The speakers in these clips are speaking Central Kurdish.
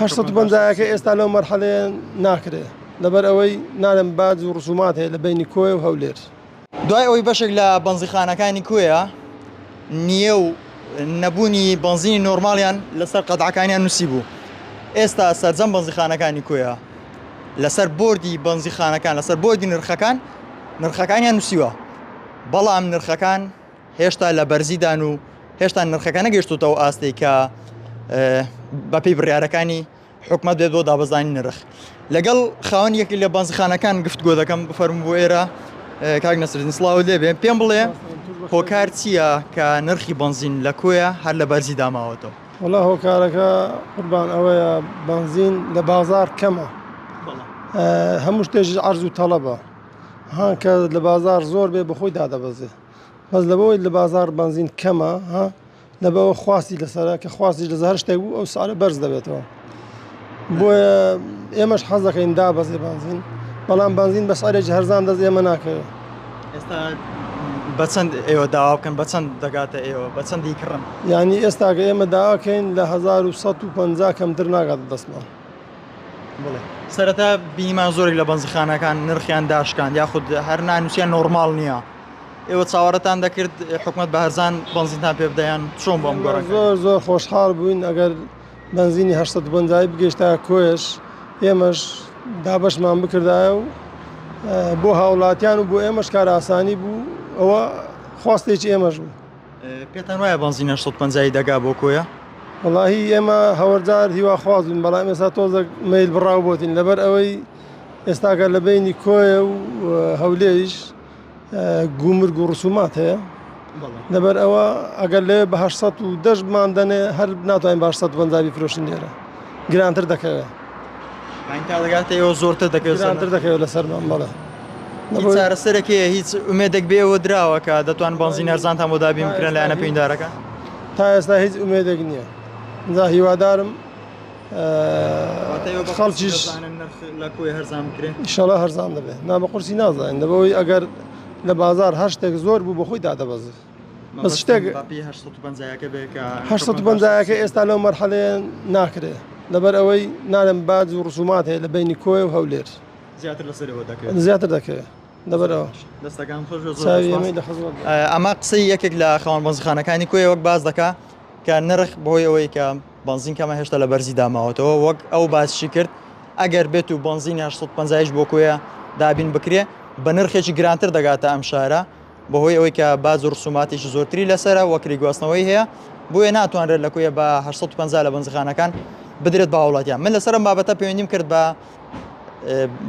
850 ەکە ئێستا لەو مەرحەلەیە ناکرێ لەبەر ئەوەی نالم باج و ڕسومات هەیە لە بینی کۆیە و هەولێر. دوای ئەوەی بەشێک لە بەنزیخانەکانی کۆیە نییە و نەبوونی بەنزینی نۆرماڵیان لەسەر قەتعەکانیان نووسی بوو ئێستا سەرجەم بەنزیخانەکانی کۆیە لەسەر بۆردی بەنزیخانەکان لەسەر بۆردی نرخەکان نرخەکانیان نووسیوە بەڵام نرخەکان هێشتا لە بەرزیدان و هێشتا نرخەکە نەگەیشتوتە ئەو ئاستەی کە بەپێی بڕیارەکانی حکومت بێت بۆ دابەزانی نرخ لەگەڵ خاوەن یەکی لە بەنزخانەکان گفتگۆ دەکەم بفەرموو بۆ ئێرە کاک نەسرین سڵاو لێبێ پێم بڵێ هۆکار چییە کە نرخی بنزین لە کۆیە هەر لە بەرزی داماوەتەوە وڵا هۆکارەکە قوربان ئەوەیە بنزین لە بازار کەمە هەموو شتێکی عرض و تەڵەبە ها کە لە بازار زۆر بێ بەخۆی دادەبەزێ بەس لەبەوەی لە بازاڕ بەنزین کەمە ها لەبەوە خواستی لەسەرە کە خواستیش لەسەر هەر شتێک بوو ئەو سعرە بەرز دەبێتەوە بۆیە ئێمەش حەز دەکەین دابەزێ بەنزین بەڵام بەنزین بە سعرێکی هەرزان دەست ئێمە ناکەوێت ئێستا بەچەند ئێوە داوا بکەن بەچەند دەگاتە ئێوە بەچەندی کڕن یعنی ئێستا کە ئێمە داواکەین لە 1150 کەمتر ناگاتە دەستمان بڵێ سەرەتا بینیمان زۆرێک لە بەنزخانەکان نرخیان داشکاند یاخود هەر نانووسیان نۆرماڵ نییە ئێوە چاوەڕێتان دەکرد حکومەت بە هەرزان بەنزینتان پێ بدە یان چۆن بۆ ئەم گۆڕانکارییە؟ زۆر زۆر خۆشحاڵ بووین ئەگەر بەنزینی 850 بگەیشتایە کۆیەش ئێمەش دابەشمان بکردایە و بۆ هاوڵاتیان و بۆ ئێمەش کار ئاسانی بوو ئەوە خواستێکی ئێمەش بوو. پێتان وایە بەنزین 850 دەگا بۆ کۆیە؟ وەڵاهی ئێمە هەوەرجار هیواخواز بووین بەڵام ئێستا تۆزێک مەیل بڕاو بۆتین لەبەر ئەوەی ئێستاکە لە بینی کۆیە و هەولێریش گومرگ و ڕسومات هەیە لەبەر ئەوە ئەگەر لەوێ بە 810 بمان دەنێ هەر ناتوانین بە 850 بیفرۆشین لێرە گرانتر دەکەوێت تا دەگاتە ئێوە زۆرتر دەکەوێت گرانتر دەکەوێت لەسەرمان بەڵێ چارەسەرێک هەیە هیچ ئومێدێک بێوە دراوە کە دەتوان بەنزین هەرزانتان بۆ دابین بکرێن لایەنە پەیوەندیدارەکان تا ئێستا هیچ ئومێدێک نییە جا هیوادارم خەڵکیش ئیشەڵا هەرزان دەبێت نا بە قورسی نازانین لەبەوەی ئەگەر لە بازار هەر شتێک زۆر بوو بەخۆی دادەبەزێت بەس شتێک 850ەکە ئێستا لەو مەرحەلەیە ناکرێ لەبەر ئەوەی نالم باج و ڕسومات هەیە لە بینی کۆی و هەولێر زیاتر لەسەرەوە دەکەوێت زیاتر دەکەوێت لەبەرەوە دەستەکان خۆش ئەمە قسەی یەکێک لە خاوەن بەنزخانەکانی کۆیە وەک باز دەکا کە نرخ بەهۆی ئەوەی کە بەنزین کەمە هێشتا لە بەرزی داماوەتەوە وەک ئەو باسیشی کرد ئەگەر بێت و بەنزین 850 یش بۆ کۆیە دابین بکرێ بە نرخێکی گرانتر دەگاتە ئەم شارە بەهۆی ئەوەی کە باج و ڕسوماتێکی زۆرتری لەسەرە وەکری گواستنەوەی هەیە بۆیە ناتوانرێت لە کۆیە بە 850 لە بەنزخانەکان بدرێت بە هاوڵاتیان من لەسەر ئەم بابەتە پەیوەندیم کرد بە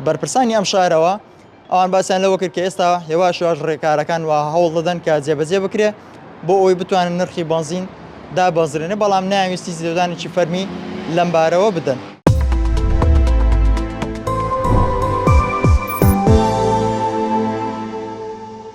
بەرپرسانی ئەم شارەوە ئەوان باسیان لەوە کرد کە ئێستا هێواش هێواش ڕێکارەکان و هەوڵ دەدەن کە جێبەجێ بکرێ بۆ ئەوەی بتوانن نرخی بەنزین دابەزرێنێ بەڵام نایانویست هیچ لێدوانێکی فەرمی لەمبارەوە بدەن.